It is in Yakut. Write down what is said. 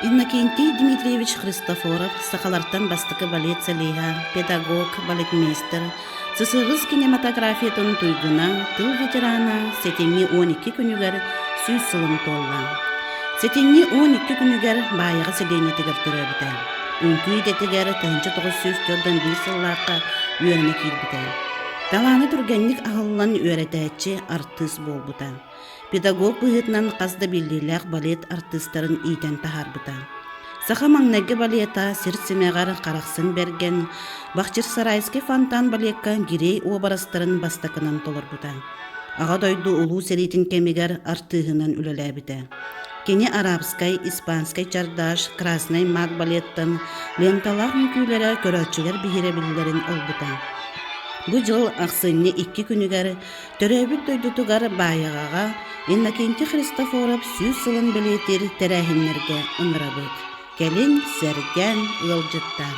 Иннокентий Дмитриевич Христофоров сахалартан бастакы балет солиһа, педагог, балетмейстер, СССР кинематографиятын туйгуна, тыл ветерана сэтинньи 12 күнүгэр 100 сылын туолла. Сэтинньи 12 күнүгэр Баайаҕа сэлиэнньэтигэр төрөөбүтэ. Үҥкүү идэтигэр 1941 сыллаахха үөрэнэ киирбитэ. Талаана түргэнник аһыллан үөрэтээччи, артыыс буолбута. Педагог быһыытынан хас да биллиилээх балет артыыстарын иитэн таһаарбыта. Саха маҥнайгы балета сир симэҕэр Харахсын Бэргэн, Бахчырсарайский фонтан балекка гирей уобарастарын бастакынан толорбута. Аҕа дойду Улуу сэриитин кэмигэр артыыһынан үлэлээбитэ. Кини арабскай, испанскай чардаш, красный маг балеттан ленталаах үҥкүүлэрэ көрөөччүлэр биһирэбиллэрин ылбыта. Бу дьыл ахсынньы икки күнүгэр Төрөөбүт дойдутугар Баайаҕаҕа Иннокентий Христофоров 100 сылын бэлиэтиир тэрээһиннэргэ ыҥырабыт. Кэлин сэргээн ыалдьыттаан.